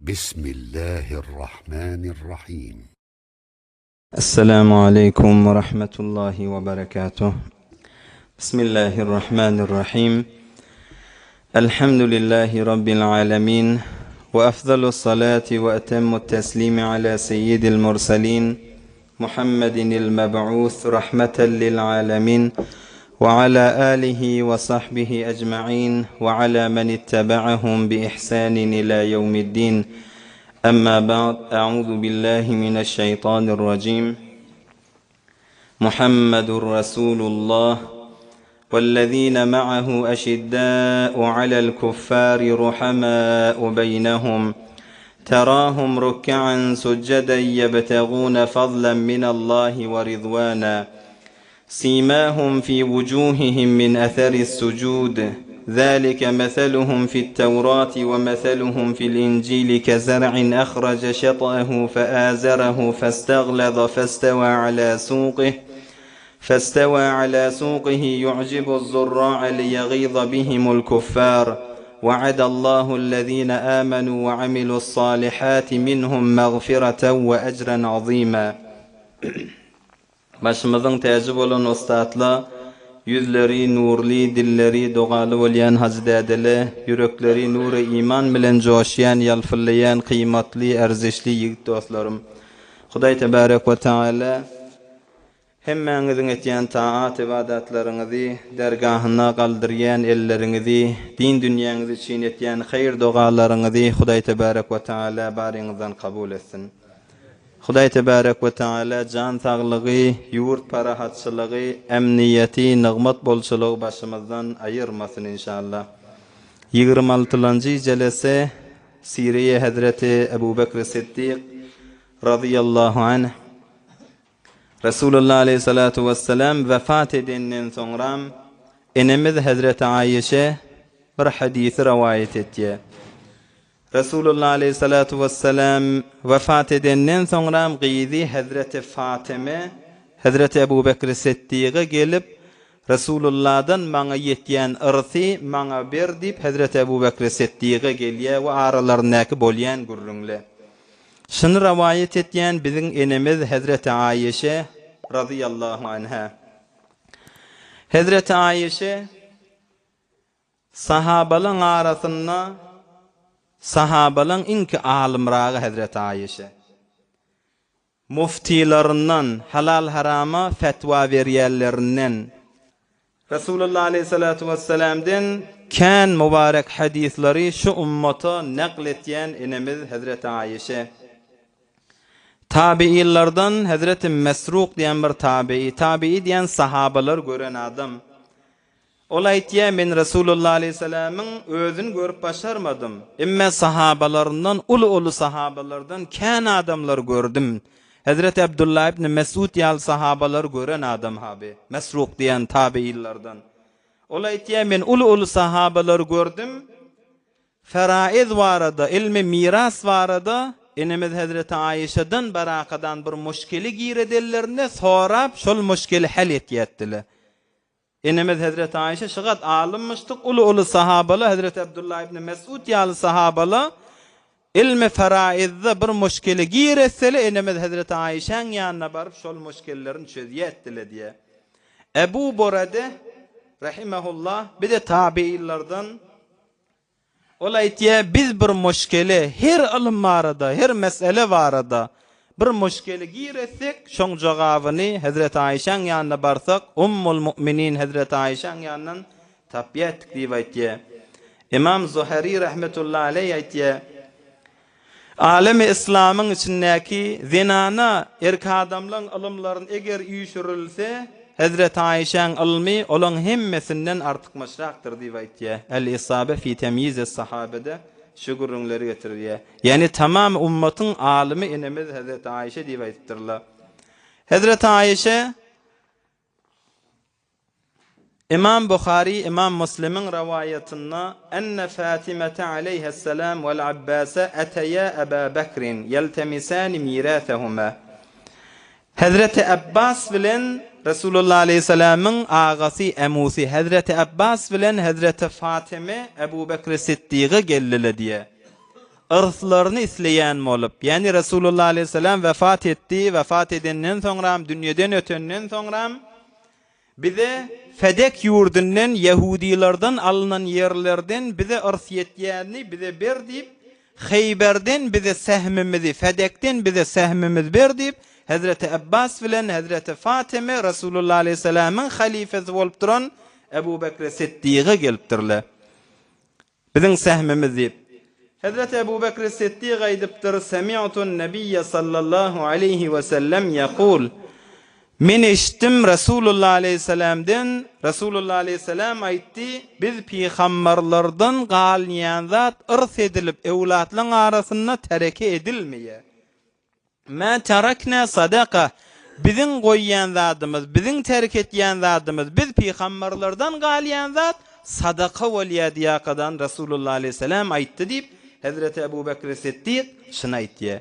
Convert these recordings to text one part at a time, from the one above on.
Bismillahirrahmanirrahim. Esselamu aleýkum we rahmetullahi we berekatuh. Bismillahirrahmanirrahim. Elhamdülillahi Rabbil alemin. We efdalus salati we etemmut teslimi ala seyyidil murselin. Muhammedinil meb'us rahmeten lil alemin. Ve ala alihi ve sahbihi ecma'in ve ala men ittebe'ahum bi ihsanin ila yevmiddin. Emma ba'd, e'uzu billahi mineşşeytanirracim. Muhammedun Resulullah vellezine ma'ahu eşiddâ'u alel kuffâri ruhamâ'u beynehum. Terâhum ruk'an succeden yebtegûne fadlen minallahi ve ridvâna. Simâhum fî vucûhihim min eseris sucûd. Zâlike meseluhum fi't-Tevâti ve meseluhum fi'l-İncîli kezer'in ehrace şet'ehu feâzerehu festaglaza festevâ alâ sûqih festevâ alâ sûqihi yu'cibu'z-zurrâ'a liyegîza bihimul-kuffâr. Ve'adallâhu'llezîne âmenû ve amilu's-sâlihâti minhum mağfireten ve ecren azîmâ. Başymyzyň täji bolan ussatla, ýüzleri nurly, dilleri dogaly bolýan hajy dädele, ýürekleri nury iman bilen joşýan, ýalpyllaýan kyýmatly, erzişli ýigit dostlarym! Hudaý tebarek we taala hemmäňiziň etýän taat-ybadatlaryňyzy, dergahyna galdyrýan elleriňizi, din dünýäňiz üçin etýän haýyr-dogalaryňyzy Hudaý tebarek we taala baryňyzdan kabul etsin! Hudaý tebärek we taala jan saglygy, ýurt parahatçylygy, emniýeti, nygmat bolçulygy başymyzdan aýyrmasyn inşallah. Ýigrimi altylanjy jelese Sireýi Hezreti Ebu Bekri Siddik razyýallahu anh Resulullah aleýhissalatu wessalam wefat edenden soňram enemiz Hezreti Aýşe bir hadysy rowaýat etýär. Resulullah aleýhissalatu wessalam wefat edenden soňram gyzy hezreti Fatyme hezreti Ebu Bekri Seddiga gelip, Resulullahdan maňa ýetýän yrsy maňa ber diýip hezreti Ebu Bekri Seddiga gelýär we aralaryndaky bolýan gürrüňle. Şuny rowaýat etýän biziň enemiz hezreti Aýşe razyýallahu anha. Hezreti Aýşe. Sahabalaň arasynda sahabalaň iňki alymragy Hezreti Aýşe. Muftilaryndan, halal-harama fetwa berýänlerinden, Resulullah aleýhissalatu wessalamden kän mübarek hadyslary şu ummata nakl etýän enemiz Hezreti Aýşe. Tabiinlardan Hezreti Mesruk diýen bir tabii, tabii diýen sahabalary gören adam. Ol aýtýar, Men Resulullah aleýhissalamyň özüni görüp başarmadym. Emme sahabalaryndan uly-uly sahabalardan kän adamlary gördüm. Hezreti Abdullah ibn Mesud ýaly sahabalary gören adam haby, Mesruk diýen tabeýinlerden. Ol aýtýar, Men uly-uly sahabalary gördüm. Feraiz barada, ilmi miras barada enemiz hezreti Aişadan barakadan bir muşkili giredenlerinde sorap şol muşkili hal etýärdiler. Enemiz hezreti Aýşe şygat alymmyşdyk, uly-uly sahabala hezreti Abdullah ibn Mesud ýaly sahabala ilmi feraizde bir muşkile giretsele enemiz hezreti Aýşäň ýanyna baryp şol muşkillerini çözýätdile diýýär. Ebu Burede rahimehullah bir-de tabiinlerden Ol aýtýar, Biz bir muşkele, her ylym barada, her mesele barada bir muşkele giretsek, şoň jogabyny Hezreti Aýşäň ýanyna barsak, Ummul Mu'minin Hezreti Aýşäň ýanyndan tapýardyk diýip aýtýar. Ymam Zuheri rahmetullahi aleý aýtýar, Alemi yslamyň içindäki zenana erk adamlaň ylymlaryny eger üýşürilse, Hezreti Aýşäň ylmy olaň hemmesinden artykmaçrakdyr diýip aýtýar. El-Isabe fi temýizis sahabede şu gürrüňleri getirilýär. Ýagny tamam ummatyň alymy enemiz Hezreti Aýşe diýip aýdypdyrlar. Hezreti Aýşe Ymam Buhary, Ymam Muslimiň rowaýatynda, Enne Fatimete aleýhesselam wel Abbase eteýä Eba Bekrin ýeltemisani mirasehuma. Hezreti Abbas bilen Resulullah aleýhissalamyň agasy Emusy Hezreti Abbas bilen Hezreti Fatime Ebu Bekri Siddiga geldiler diýýär. Yrslaryny isleýän bolup, ýagny Resulullah aleýhissalam wefat etdi, wefat edenden soňram, dünýeden ötenden soňram, bize Fedek ýurdunden, ýehudylardan alnan ýerlerden bize yrs ýetýänini bize ber diýip, Heýberden bize sähmimizi, Fedekden bize sähmimizi ber diýip, Hezreti Abbas bilen Hezreti Fateme Resulullah aleýhissalamyň halyfasy bolup duran Ebu Bekre Siddiga gelipdirler. Biziň sähmimiz diýip. Hezreti Ebu Bekri Siddik aýdypdyr, Semi'tun Nebiyye sallallahu aleýhi we sellem ýekul, Men eşitdim Resulullah aleýhissalamden, Resulullah aleýhissalam aýtdy, Biz pygambarlardan galynýan zat yrs edilip öwlatlaň arasynda tereke edilmeýär. Mä tereknä sadaka, biziň goýýan zadymyz, biziň terk etýän zadymyz, biz pygamberlerden galýan zat sadaka bolýar diýakadan Resulullah aleýhissalam aýtdy diýip, Hezreti Ebu Bekri Siddik şuny aýtýar.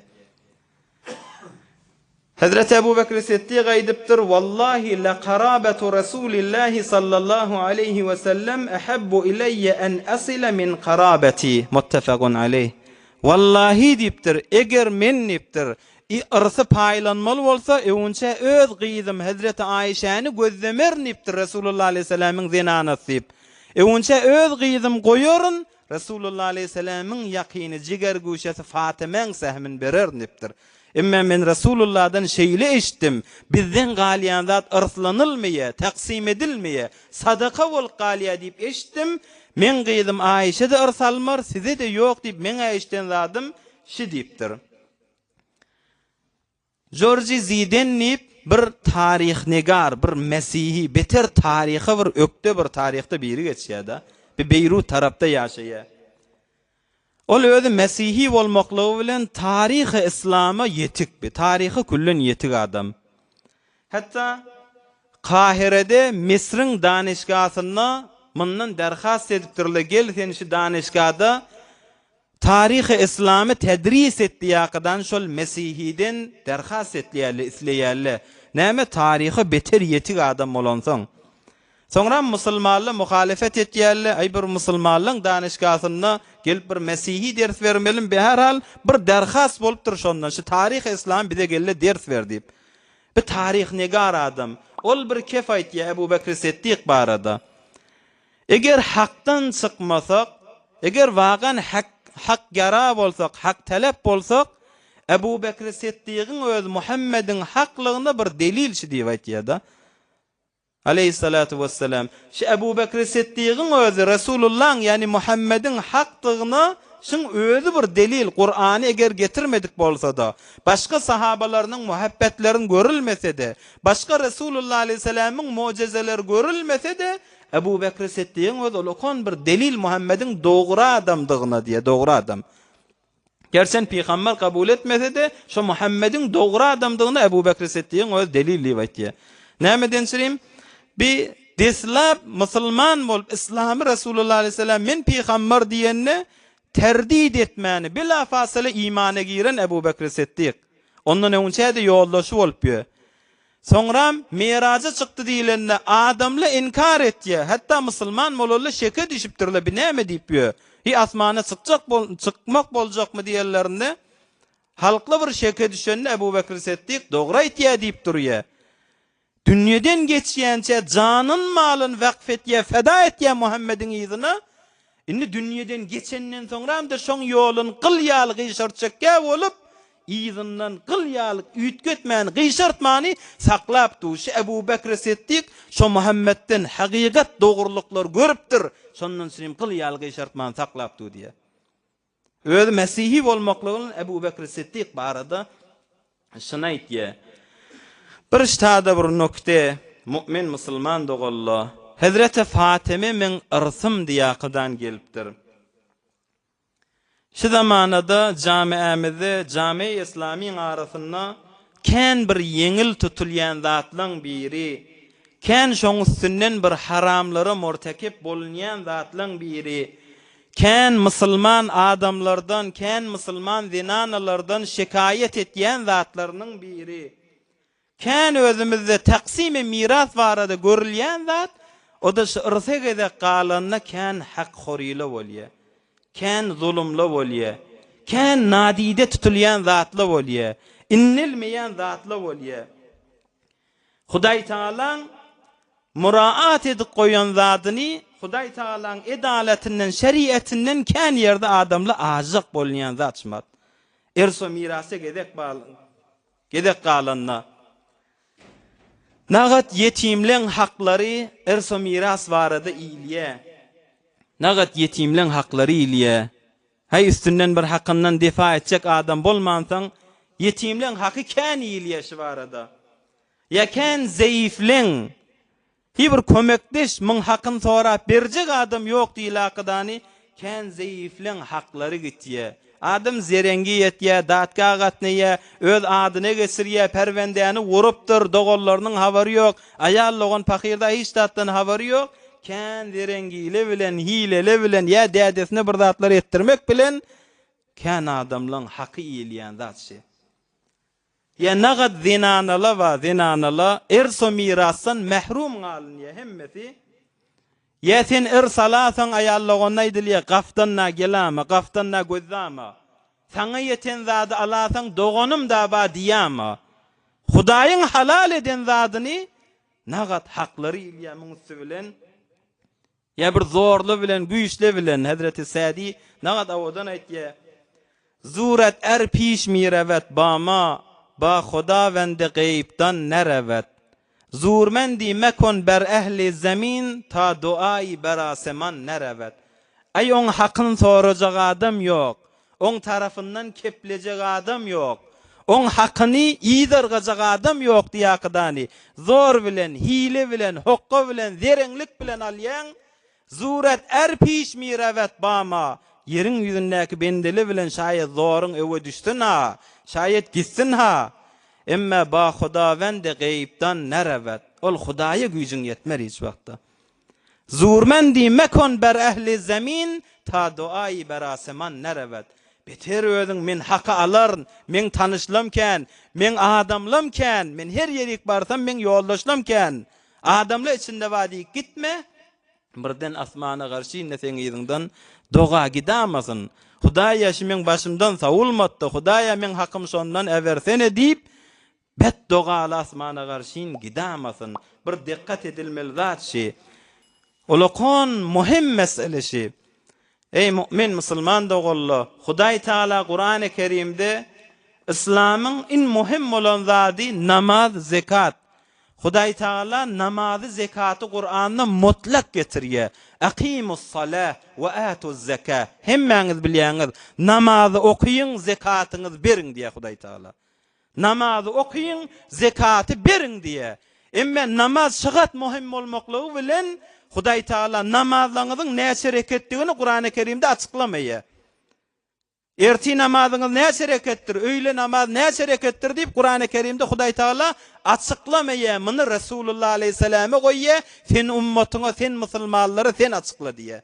Hezreti Ebu Bekri Siddik aýdypdyr, Wallahi le karabetu Resulillahi sallallahu aleýhi we sellem ehabbu ileýe en asila min karabeti, muttefakun aleýh. Wallahi diýipdir, eger men diýipdir, i yrsy paýlanmaly bolsa, öwünçä öz gyzym hezreti Aişäni gözlemerin diýipdir Resulullah aleýhissalamyň zenanasy diýip. Öwünçä öz gyzym goýaryn, Resulullah aleýhissalamyň ýakyny, jigergüşesi Fatymäň sähmini bererin diýipdir. Emma men Resulullahdan şeýle eşitdim, Bizden galýan zat yrslanylmaýar, taksym edilmeýär, sadaka bolup galýar diýip eşitdim, meň gyzym Aişe-de yrs almar, size-de ýok diýip meň-ä eşiden zadym şi diýipdir. Jorji Ziden diýip bir taryhnigar, bir mesihi, beter taryha bir ökde bir taryhda biri geçýär-de, bir Beýrut tarapda ýaşaýar. Ol özi mesihi bolmaklygy bilen taryhy yslama ýetik bir, taryha küllen ýetik adam. Hatda Kahirede Misriň danyşgasynda mundan derhast edipdirler, gel sen şu danyşgada taryhy yslamy tedris et diýakadan şol mesihiden derhast etýärler, isleýärler. Näme taryha beter ýetik adam bolansoň. Soňram musulmanlar muhalefet etýärler, aý bir musulmanlaň danyşgasynda gelip bir mesihi ders bermelimi, beherhal bir derhast bolupdyr şondan, şu taryhy yslam bize gelde ders ber diýip. Bir taryhnigar adam, ol bir kef aýtýar Ebu Bekri Seddik barada. Eger hakdan çykmasak, eger wagan hak hakgara bolsak, haktalap bolsak, Ebu Bekri Seddigiň öz Muhammediň haklygyna bir delil şi diýip aýtýar-da. Aleýhissalatu wessalam, şu Ebu Bekri Siddigiň özi Resulullahyň, ýagny Muhammediň hakdygyna şuň özi bir delil, Kurany eger getirmedik bolsa-da, başga sahabalarynyň muhabbetlerin görülmese-de, başga Resulullah aleýhissalamyň mujezeleri görülmese-de, Ebu Bekri Siddigiň özi ol okan bir delil Muhammediň dogry adamdygyna diýýär, dogry adam. Gerçen pygamber kabul etmese-de, şo Muhammediň dogry adamdygyna Ebu Bekri Siddigiň özi delil diýip aýtýar. Nämeden çyrim? Bi deslap musulman bolup, yslamy Resulullah aleýhissalam men pygamber diýende terdid etmäni, bila fasyla imana giren Ebu Bekri Siddik. Ondan öňçä-de ýoldaşy bolup ýör. Soňram Miraja çykdy diýlende adamla inkar etýä, hatda musulman bolanda şeke düşüpdirle bi näme diýip ýö, hi asmana çykjak bol çykmak boljakmy diýenlerinde halkla bir şeke düşende Ebu Bekr Seddik dogry aýtýa diýip durýa. Dünýeden geçýänçä janyn malyn wekf etýä feda etýä Muhammediň yzyna, indi dünýeden geçenden soňramda şoň ýolun gyl ýaly gyşartjakýa bolup Yzyndan gyl ýaly üýtgetmäni, gyşartmany saklap dur. Şu Ebu Bekri Siddik şo Muhammetden hakykat dogrulyklar görüpdir, şondan üçinem gyl ýaly gyşartmany saklap dur diýýär. Özi mesihi bolmaklygy bilen Ebu Bekri Siddik barada şuny aýtýar. Bir ştada bir nukte, mu'min musulman doganlar, Hezreti Fatime meň yrsym diýakydan gelipdir. Şu zamanada jamiämizde jami islamyň arasynda kän bir ýeňil tutulýan zatlaň biri, kän şoň üstünden bir haramlara murtekip bolunýan zatlaň biri, kän musulman adamlardan, kän musulman zenanalardan şikaýat etýän zatlarynyň biri, Kän özümizde taksimi miras barada görülýän zat, o-da şu yrsa gezek galanda kän hak-horyla bolýa. Kän zulumla bolýa. Kän nadide tutulýan zatla bolýa. Innelmeýän zatla bolýa. Hudaý Tagalaň muraat edip goýan zadyny Hudaý Tagalaň edaletinden, şeriatinden kän ýerde adamla ajyk bolunýan zat şumat. Erso mirasa gezek bal gezek galanda. Nagat ýetimleň haklary erso miras barada iýilýä. Nagat ýetimleň haklary iýilýä. Häý üstünden bir hakyndan defa etjek adam bolmansoň, ýetimleň haky kän iýilýä şu barada. Ýa kän zeýifleň, hi bir kömekdeş muň hakyn sorap berjek adam ýok diýilakydany kän zeýifleň haklary gitýä. Adam zerengi ýetýä, datga gatnaýa, öz adyna geçirýä, perwendäni urupdyr, doganlarynyň habary ýok, aýal dogan pahyrda hiç zatdan habary ýok, Kän zereňgile bilen, hilele bilen ýa dädesine bir zatlar etdirmek bilen kän adamlaň haky iýilýän zat şi. Ýa nagat zenanala bar, zenanala erso mirasdan mährum galynýa hemmesi. Ýa sen yrs alasaň aýal doganyna aýdylýa gafdan na gelama, gafdan na gözdama. Saňa ýeten zady alasaň doganym da bar diýama. Hudaýyň halal eden zadyny Nagat haklary ilýä muň üsti bilen, ýa bir zorla bilen, güýçle bilen, Hezreti Sädi nagat owadan aýtýa, Zuret är piş mirewet ba ma, ba Hudawendi geýipdan nerewet. Zurmendi mekon ber ehli zemin ta duaýy ber aseman nerewet. Aý oň hakyn sorajak adam ýok. Oň tarapyndan keplejek adam ýok. Oň hakyny yzargajak adam ýok diýakydany zor bilen, hile bilen, hokga bilen, zereňlik bilen alýaň, Zuret är piş mirewet bama, ýeriň ýüzündäki bendeli bilen şaýat zoruň öwe düşsün-ha, şaýat gitsin-ha. Emme ba Hudawendi geýipdan nerewet, ol Hudaýa güýjüň ýetmer hiç wagtda. Zurmendi mekon ber ehli zemin ta duaýy ber aseman nerewet. Beter özüň men haky alaryn, meň tanyşlam kän, meň adamlam kän, men her ýerik barsam meň ýoldaşlam kän. Adamla içinde bar diýip gitme, birden asmana garşy indi seň yzyňdan doga gidamasyn. Hudaýa şu meň başymdan sowulmatdy, Hudaýa meň hakym şondan äbersene diýip, Bet dogaly asmana garşyn gidamasyn. Bir dikkat edilmeli zat şi. Ulakon muhim mesele şi. Eý mu'min musulman doganlar, Hudaý Tagala Kurany Kerimde Yslamyň in muhim bolan zady namaz, zekat. Hudaý Tagala namazy, zekaty Kuranda mutlak getirýär. Akimus salah we atuz zekah. Hemmäňiz bilýäňiz, namazy okyň, zekatyňyzy beriň diýýär Hudaý Tagala. Namazy okyň, zekaty beriň diýýär. Emme namaz şygat möhüm bolmaklygy bilen Hudaý Tagala namazlaryňyzyň näçe reketdigini Kurany Kerimde açyklamaýar. Ertir namazyňyz näçe reketdir, öýle namaz näçe reketdir diýip Kurany Kerimde Hudaý Tagala açyklamaýar. Muny Resulullah aleýhissalama goýýar, sen ummatyňa, sen musulmanlara sen açykla diýýär.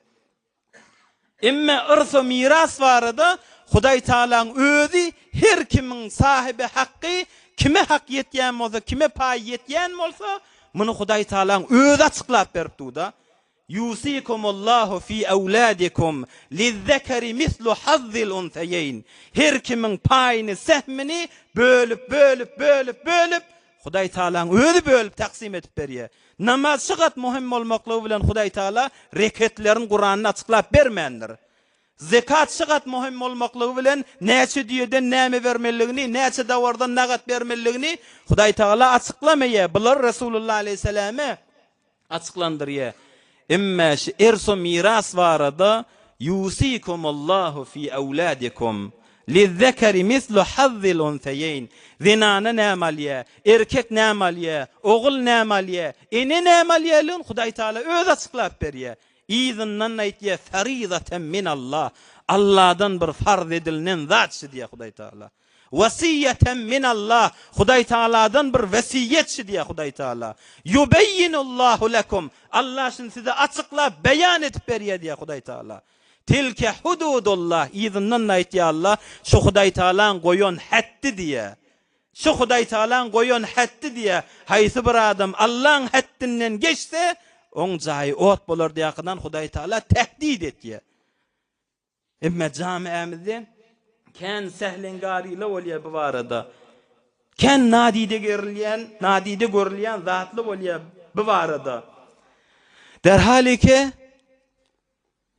Emme yrs-u miras barada Hudaý Tagalaň özi her kimiň sahyby hakky, kime hak ýetýän bolsa, kime paý ýetýän bolsa, muny Hudaý Tagalaň özi açyklap berip dur-da. Ýusikumullahu fi awladikum lizzekeri mislu hazzil unseýeýn. Her kimiň paýyny, sehmini bölüp, bölüp, bölüp, bölüp, Hudaý Tagalaň özi bölüp taksim edip berýär. Namaz şu gat möhüm bolmaklygy bilen Hudaý Tagala reketlerini Kuranda açyklap bermändir. Zekat şu gat möhüm bolmaklygy bilen näçe düýeden näme bermelidigini, näçe dawardan nagat bermelidigini Hudaý Tagala açyklamaýar. Bulary Resulullah aleýhissalame Açyklandyrýar. Emme şu erso miras barada Ýusikumullahu fi awladikum lizzekeri mislu hazzil unseýeýn Zenana näme alýar, erkek näme alýar, ogul näme alýar, ene näme alýarlygyny Hudaý Tagala özi açyklap berýär. Yzyndan aýtýar, Farizaten minallah, Allahdan bir farz edilinen zat şu diýýär Hudaý Tagala. Wesiýeten minallah, Hudaý Tagaladan bir wesiýet şi diýýär Hudaý Tagala. Ýubeýýinullahu lekum, Allah şuny size açyklap beýan edip berýär diýýär Hudaý Tagala. Tilke hududullah, yzyndan-da aýtýar Allah, şu Hudaý Tagalaň goýan hetdi diýýär. Şu Hudaý Tagalaň goýan hetdi diýýär. Haýsy bir adam Allaň hetdinden geçse, oň jaýy ot bolar diýýär, Hudaý Tagala tehdit etýär. Emma jamiämizde. Kän sählengaryla bolýar bu barada. Kän nadide gerilýän, nadide görülýän zatly bolýar bu barada. Derhalike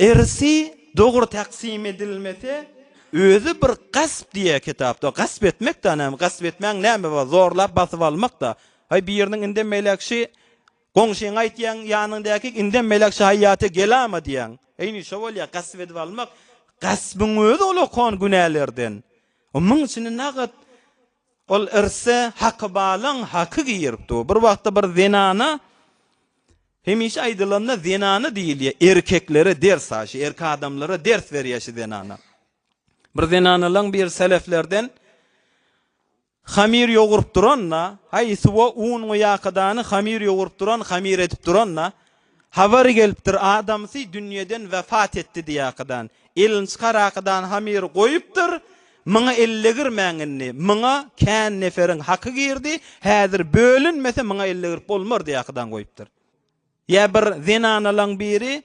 Irsi dogry taksim edilmese, özi bir gasp diýýär kitapda. Gasp etmek-dä näme? Gasp etmäň näme bar? Zorlap basyp almak-da. Haý biriniň indem beýläk şi goňşyňa aýtýaň ýanyňdaky indem beýläk şi haýýata gelama diýýäň. Eýni şo bolýar gasp edip almak. Gaspyň özi ulakan günälerden. O muň içine nagat ol irse haky balaň haky girip dur. Bir wagtda bir zenana Hemişe aýdylanda zenana diýilýär, erkeklere ders ha şu erkek adamlara ders berýär şu zenana. Bir zenanalaň bir seleflerden hamir ýoguryp duran-da, haý suwa un guýakadany hamir ýoguryp duran, hamir edip duran-da, habary gelipdir, adamsy dünýeden wefat etdi diýakadan. Elini çykarakadan hamiri goýupdyr, muňa ellegirmäň indi, muňa kän neferiň haky girdi, häzir bölünmese muňa ellegirip bolmar diýakadan goýupdyr. Ýa bir zenanalaň biri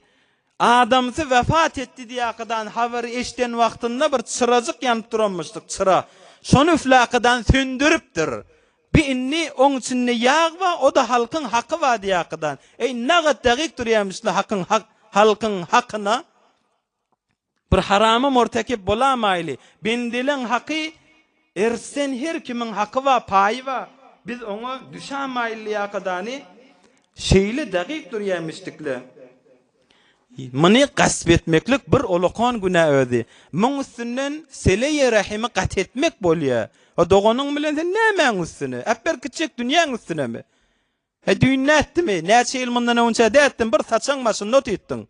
adamsy wefat etdi diýakadan habary eşden wagtynda bir çyrajyk ýanyp duranmyşdyk, çyra. Şony üfläkadan söndüripdir. Bi indi oň içinde ýag bar, o-da halkyň haky bar diýakadan. Eý, nagat dagyk durýamyşla hakyň halkyň hakyna. Bir harama mortekip bolamaýly. Bendeleň haky ersden her kimiň haky bar, paýy bar. Biz oňa düşamaýly ýakadany şeýle dagyk durýamişdikle. Muny gasp etmeklik bir ulakan günä özi. Muň üstünden seleýe rahimi gat etmek bolýa. O doganyň bilen sen nämäň üstüne? Äpber kiçijek dünýäň üstünemi? He düýn nätdimi? Näçe ýyl mundan öňçä dätdim, bir saçaň başynda otytdyň.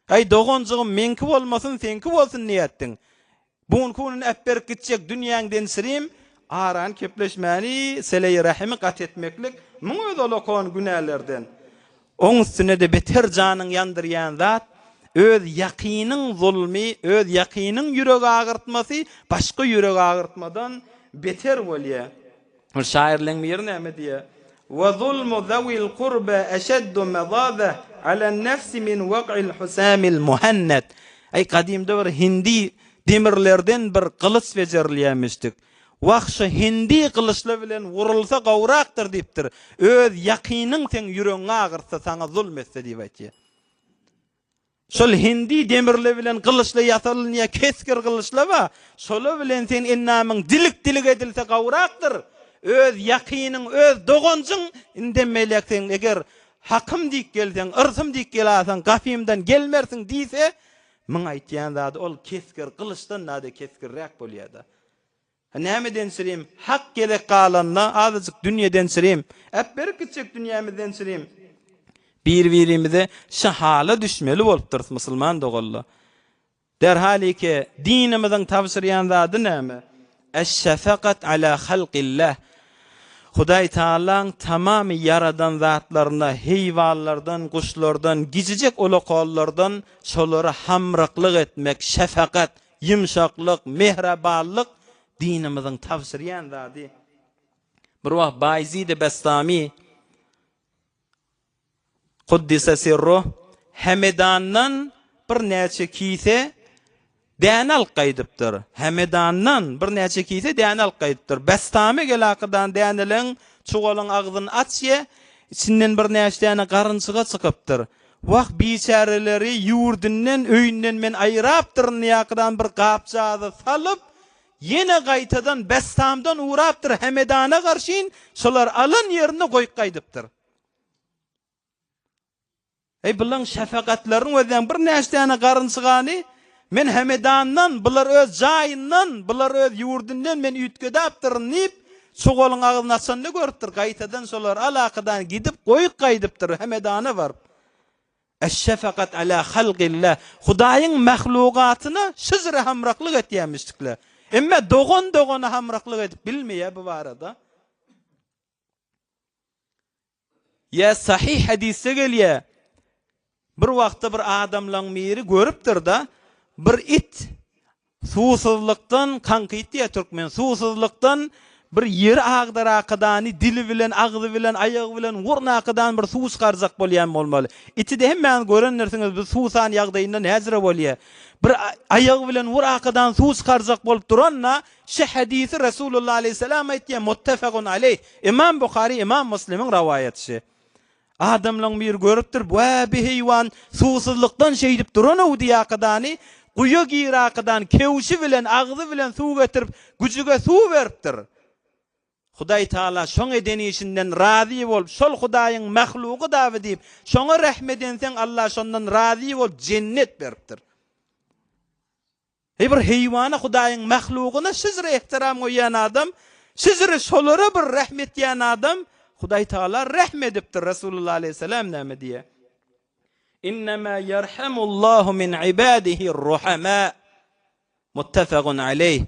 Äý, doganjygym, meňki bolmasyn, seňki bolsun diýätdiň. Bu günki gününi äpberip gitjek dünýäňden sirim, arany kepleşmäni, seleýi-rähimi gat etmeklik, muň özi olakan günälerden. Oň üstüne-de beter janyň ýandyrýan zat, öz ýakynyň zulmy, öz ýakynyň ýürek agyrtmasy başga ýürek agyrtmadan beter bolýar. Ol şaýyrlaryň biri näme diýýär? Wa zulmu zawil kurba eşeddu mezazeh alen nefsi min wag'il husamil muhanned. Aý gadymda bir hindi demirlerden bir gylyç bejerilýärmişdik. Wah şu hindi gylyçlar bilen wurulsa gowrakdyr diýipdir. Öz ýakynyň seň ýüregiňi agyrtsa saňa zulm etse diýip aýtýar. Şol hindi demirli bilen gylyçly ýasalynýa kesgir gylyçla bar. Şola bilen seň endamyň dilik-dilik edilse gowrakdyr. Öz ýakynyň, öz doganjyň indem beýläk seň eger hakym diýip gelseň, yrsym diýip gelasaň, gapymdan gelmersiň diýse, muň aýtýan zady ol kesgir gylyçdan da-da kesgirräk bolýa-da. Nämeden çirim, Hak gezek galanda azajyk dünýeden çirim, äpberip gitjek dünýämizden çirim. Bir-birimize şu hala düşmeli bolupdyrys musulman doganlar. Derhalike dinimiziň tabşyrýan zady näme? Eş-şefekat ala halkillah. Hudaý Tagalaň tamamy ýaradan zatlaryna, heýwanlardan, guşlardan, gijijek ulakallardan şolara hamraklyk etmek, şefekat, Ýumşaklyk, mähribanlyk dinimiziň tabşyrýan zady. Bir wagt Baýezid-i Bestami, Kuddise sirruh, Hemedandan birnäçe kise däne alyp gaýdypdyr. Hemedandan birnäçe kise däne alyp gaýdypdyr. Bestami gel-akydan däneleň çuwalyň agzyny açýa, içinden birnäçe däne garynçyga çykypdyr. Wah, biçäreleri ýurdundan, öýünden men aýrapdyryn ýakydan bir gapjagaza salyp, ýene gaýtadan Bestamdan ugrapdyr Hemedana garşyn, şolar alan ýerinde goýup gaýdypdyr. Eý, bulaň şefakatlaryny gözläň, birnäçe däne garynçygany men Hemedandan, bular öz jaýyndan, bular öz ýurdundan men üýtgedäpdirin diýip, çuwalyň agzyny açanda görüpdir, gaýtadan şolar alakadan gidip goýup gaýdypdyr Hemedana baryp. Eş-şefekat ala halqillah. Hudaýyň mahlugatyna şyjra hamraklyk etýämişdikler. Emme dogan dogana hamraklyk edip bilmeýär bu barada. Ýa sahyh hadysda gelýär, bir wagtda bir adamlaň biri görüpdir-de, bir it suwsuzlykdan, kaňky it diýýär türkmen, suwsuzlykdan Bir ýeri agdarakadany dili bilen, agzy bilen, aýagy bilen wurnakadan bir suw çykarjak bolýan bolmaly. Iti-de hemmäňiz görendirsiňiz, bu suwsan ýagdaýynda näjüre bolýar. Bir aýagy bilen wurakadan suw çykarjak bolup duranda, şi hadysy Resulullah aleýhissalam aýtýar, muttefakun aleýh, Imam Buhary, Imam Muslimiň rowaýaty şi. Adamlaň biri görüpdir, Wä, bi heýwan suwsuzlykdan şeýdip duran-ow diýakadany, guýa girakadan kewşi bilen, agzy bilen suw getirip, güjüge suw beripdir. Hudaý Tagala şoň eden işinden razy bolup, şol Hudaýyň mahlugy daby diýip, şoňa rähm edenseň, Allah şondan razy bolup, jennet beripdir. Heý bir heýwana Hudaýyň mahlugyna şyjra ehtiram goýýan adam, şyjra şolara bir rähm etýän adam, Hudaý Tagala rähm edipdir, Resulullah aleýhissalam näme diýýär? Innemâ ýerhamullahu min ibâdihi ruhamâ. Muttefakun aleýh.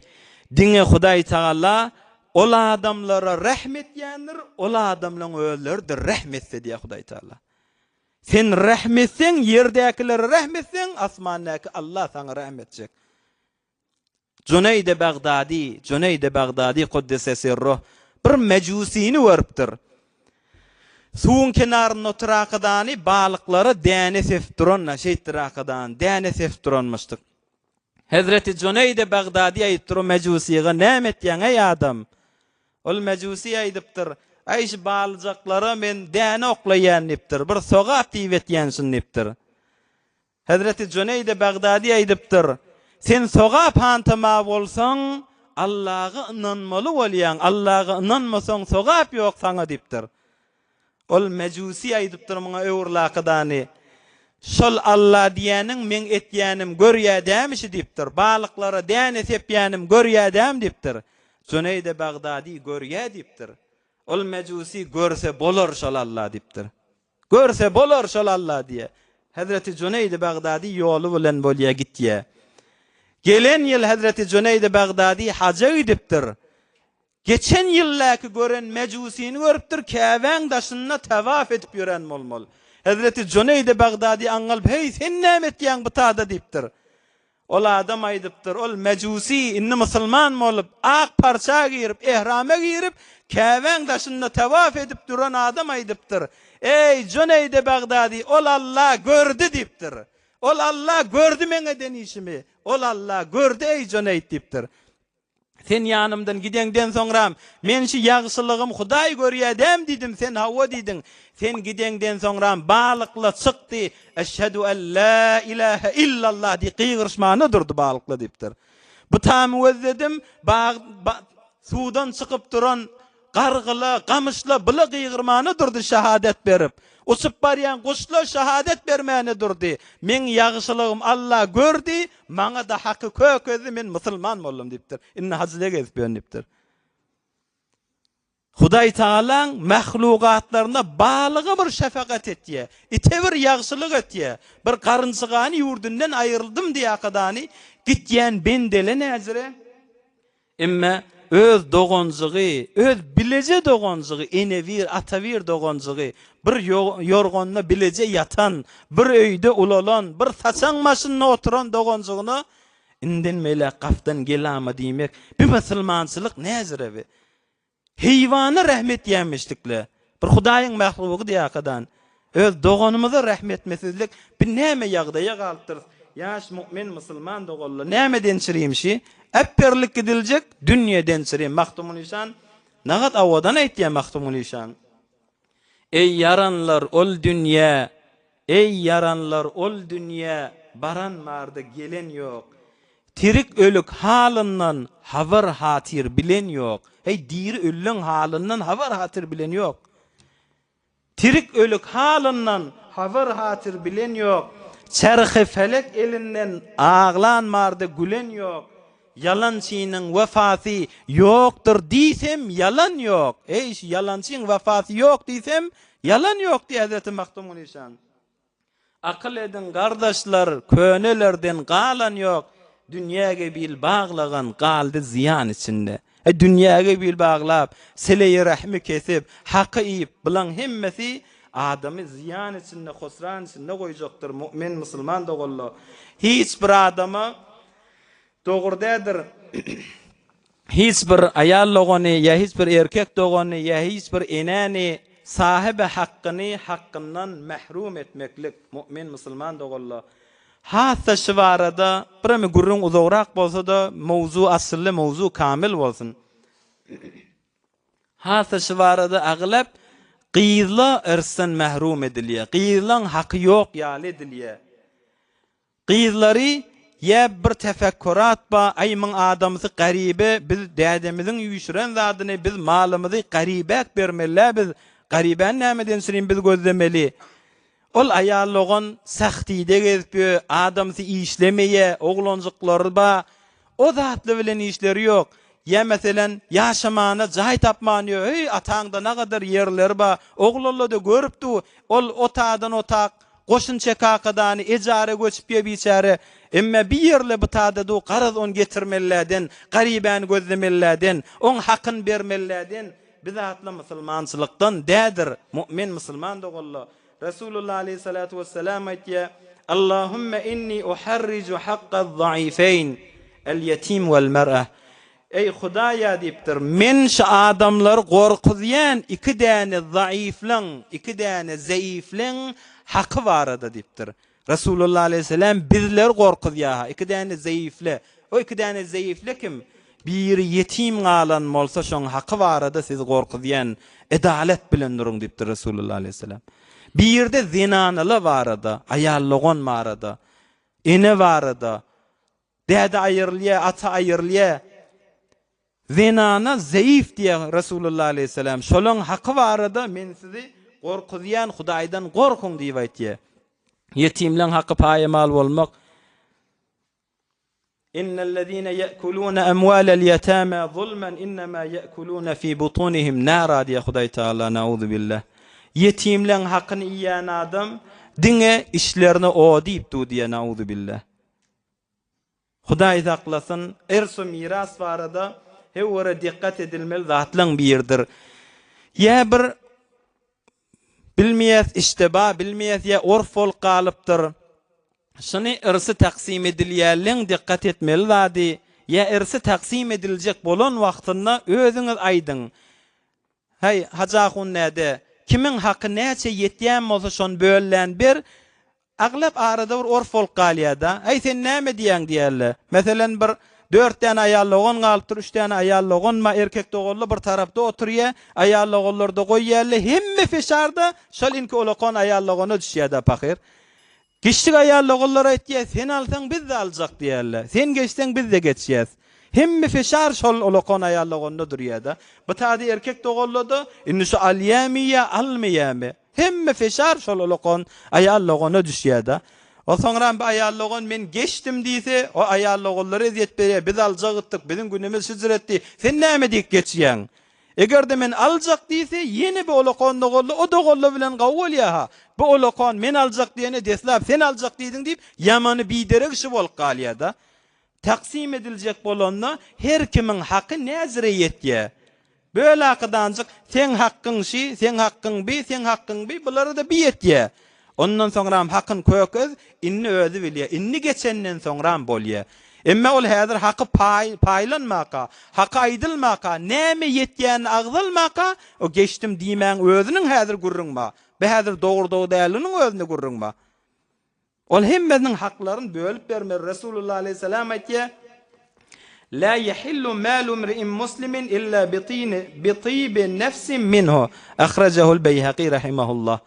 Diňe Hudaý Tagala ol adamlara rähm etýändir, ol adamlaň özleridir rähm etse diýýär Hudaý Tagala. Sen rähm etseň, ýerdäkilere rähm etseň, asmandaky Allah saňa rähm etjek. Juneýde Bagdady, Juneýde Bagdady kuddise sirruh, bir mejusini görüpdir. Suwuň kenarynda oturakadany balyklara däne sepip duranyna, şeýtdir akadany, däne sepip duranmyşdyk. Hezreti Juneýde Bagdady aýdypdyr o mejusyga, Näme etýäň, eý adam? Ol mejusy aýdypdyr, Aý, şu balyjaklara men däne oklaýan diýipdir, bir sogap diýip etýän şuny diýipdir. Hezreti Juneýde Bagdady aýdypdyr, Sen sogap hantama bolsaň, Allaga ynanmaly bolýaň, Allaga ynanmasaň sogap ýok saňa diýipdir. Ol mejusi aýdypdyr muňa öwrülakydany. Şol Alla diýýäniň meň etýänim görýä dämişi diýipdir. Balyklara däne sepýänim görýä dämi diýipdir. Juneýde Bagdady görýä diýipdir. Ol mejusi görse bolar şol Alla diýipdir. Görse bolar şol Alla diýýä. Hezreti Juneýdi Bagdady ýoly bilen bolýa gitýä. Gelen ýyl Hezreti Juneýdi Bagdady haja gidipdir. Geçen ýyldaky gören mejusini görüpdir, Käbäň daşynda tawaf edip ýören bolmaly. Hezreti Juneýdi Bagdady aňňalyp, Heý, sen näme etýäň bu tada diýipdir. Ol adam aýdypdyr, Ol mejusi indi musulman bolup, ak parça girip, ehrama girip, Käbäň daşynda tawaf edip duran adam aýdypdyr, Eý, Juneýdi Bagdady, ol Alla gördi diýipdir. Ol Alla gördi meň eden işimi. Ol Alla gördi, eý, Juneýd diýipdir. Sen ýanymdan gideňden soňram, men şu ýagşylygym Hudaý görýä däm diýdim, sen hawa diýdiň. Sen gideňden soňram balykla çykdy, Eşhedü en lä ilähe illallah diýip gygyryşmana durdy balykla diýipdir. Bu tamy gözledim, bag, ba, suwdan çykyp duran Gargyla, gamyşla bile gygyrmana durdy şahadat berip. Uçup barýan guşla şahadat bermäne durdy. Meň ýagşylygym Alla gördi, maňa-da haky kökezdi, men musulman boldum diýipdir. Indi hajyda gezip ýörün diýipdir. Hudaý Tagalaň mahlugatlaryna balyga bir şefagat etýär, ite bir ýagşylyk etýär. Bir garynjygany ýurdundan aýryldym diýakadany gitýän bendele näzire? Emme öz doganjygy, öz bileje doganjygy, enebir, atabir doganjygy, bir ýorganda bileje ýatan, bir öýde ulalan, bir saçaň başynda oturan doganjygyna inden beýläk gapdan gelama diýmek, bi musulmançylyk näzire bi? Heýwana rähm etýämişdikle. Bir Hudaýyň mählugy diýakadan. Öz doganymyza rähm etmesizlik bi näme ýagdaýa galypdyrys. Ýaş mu'min musulman doganlar nämeden çirimşi? Äpberlik gidiljek dünýeden çirim. Magtymguly işan nagat owadan aýtýa Magtymguly işan. Eý ýaranlar ol dünýä Eý ýaranlar ol dünýä baran barda gelen ýok. Tirik ölük halyndan habar hatyr bilen ýok. Heý diri ölüleň halyndan habar hatyr bilen ýok. Tirik ölük halyndan habar hatyr bilen ýok. Çerhi felek elinden aglan barda gülen ýok. Ýalançynyň wefasy ýokdur diýsem ýalan ýok. Eý şu ýalançyň wefasy ýok diýsem ýalan ýok diýýär Hezreti Magtymguly işan. Akyl ediň gardaşlar könelerden galan ýok. Dünýäge bil baglagan galdy zyýan içinde. Eý dünýäge bil baglap, sileýi rähmi kesip, haky iýip bulaň hemmesi adamy zyýan içinde, husran içinde goýjakdyr mu'min musulman doganlar. Hiç bir adama Dogry däldir. Hiç bir aýal dogany ýa hiç bir erkek dogany ýa hiç bir enäni sahyby hakkyny hakkyndan mährum etmeklik mu'min musulman doganlar has-da şu barada bireme gürrüň uzagrak bolsa-da mowzu asylly mowzu kamil bolsun. Has-da şu barada aglap gyzla yrsdan mährum edilýär. Gyzlaň haky ýok ýaly edilýär. Gyzlary ýa bir tefekkurat ba, aý myň adamsy garybe biz dädemiziň üýşüren zadyny biz malymyzy garybäk bermelä biz garybäni nämeden şirin biz gözlemeli. Ol aýal dogan sahtide gezip ýö, adamsy işlemeýä, oglanjyklary ba, o zatly bilen işleri ýok. Ýa meselen ýaşamana jaý tapman ýö, heý ataňda nagadar ýerleri ba, oglanlada görüp du, ol otadan otak Goşunça kakadany ejara göçüp ýe biçäre, emme bi ýerle bu tada du garaz on getirmelläden, garibäni gözlemelläden, oň hakyn bermelläden, bi zatla musulmançylykdan dädir, mu'min musulman dogalla. Resulullah aleýhissalatu wessalam aýtýa, Allahümme inni uharriju haqqaz-zaifeýn, el-ýetim wel-mer'ah. Eý, Hudaýa diýipdir, men şu adamlary gorkuzýan iki däne zaifleň, iki däne zeifleň haky barada diýipdir. Resulullah aleýhissalam bizleri gorkuzýar-ha, iki däne zeifle. O iki däne zeifle kim? Biri ýetim galan bolsa, şoň haky barada sizi gorkuzýan, edalet bilen duruň diýipdir Resulullah aleýhissalam. Biri-de zenanalar barada, aýal-dogan barada, ene barada, Däde aýrylýa, ata aýrylýa. Zenana zeýif diýýär Resulullah aleýhissalam. Şolaň haky barada men sizi gorkuzýan, Hudaýdan gorkuň diýip aýtýar. Ýetimleň haky paýamal bolmak. Innellezine ýekuluna emwalel ýetama zulman innema ýekuluna fi butunihim nara diýýär Hudaý Tagala nauzubillah. Ýetimleň hakyny iýen adam diňe içlerine ot iýip dur diýýär nauzubillah. Hudaý saklasyn, yrs-u miras barada höwere dikgat edilmeli zatlaň biridir. Ýa bir bilmeýäs işteba, bilmeýäs ýa orf bolup galypdyr. Şuny yrsy taksym edilýänleň dikgat etmeli zady, ýa yrsy taksym ediljek bolan wagtynda özüňiz aýdyň. Häý, Hajy ahun näde? Kimiň haky näçe ýetýän bolsa şony böllän ber. Aglap arada bir orf bolup galýa-da. Äý, sen näme diýýäň diýerler. Meselen, bir dört däne aýal dogan galypdyr, üç däne aýal dogan bar, erkek doganlar bir tarapda oturýa, aýal doganlary-da goýýarlar, hemme feşar-da şol inki olakan aýal dogana düşýä-dä pahyr. Kiçjik aýal doganlar aýtýar, sen alsaň biz-de aljak diýýärler. Sen geçseň biz-de geçýäs. Hemme feşar şol olakan aýal doganda durýa-da. Bu tady erkek doganlar-da, indi şu alýamy ýa almaýamy? Hemme feşar şol olakan aýal dogana düşýä-de. O soňram bir aýal dogan men geçdim diýse, o aýal doganlara ezýet berýär, biz aljak etdik, biziň günümiz şujur etdi, sen näme diýip geçýäň? Eger-de men aljak diýse, ýene bir olakan doganly, o doganly bilen gawy bolýar-ha. Bu olakan men aljak diýene deslap sen aljak diýdiň diýip, ýamany biderek işi bolup galýar-da. Taksym ediljek bolanda her kimiň haky näzire ýetýär. Böl hakydanjyk, seň hakkyň şi, seň hakkyň bi, seň hakkyň bi, bulara-da bi ýetýär. Ondan soňram hakyn kökez, indi özi bilýär. Indi geçenden soňram bolýar. Emme ol häzir haky paý, paýlanmaka, haky aýdylmaka, näme ýetýäni agzalmaka, o geçdim diýmäň özüniň häzir gürrüň bar. Bi häzir dogrudygy däldiginiň özünde gürrüň bar. Ol hemmesiniň haklaryny bölüp bermeli. Resulullah aleýhissalam aýtýar, La yahillu malu imri'in muslimin illa bi tibi nefsin minhu. Ahrajahul Beýhaki rahimahullah.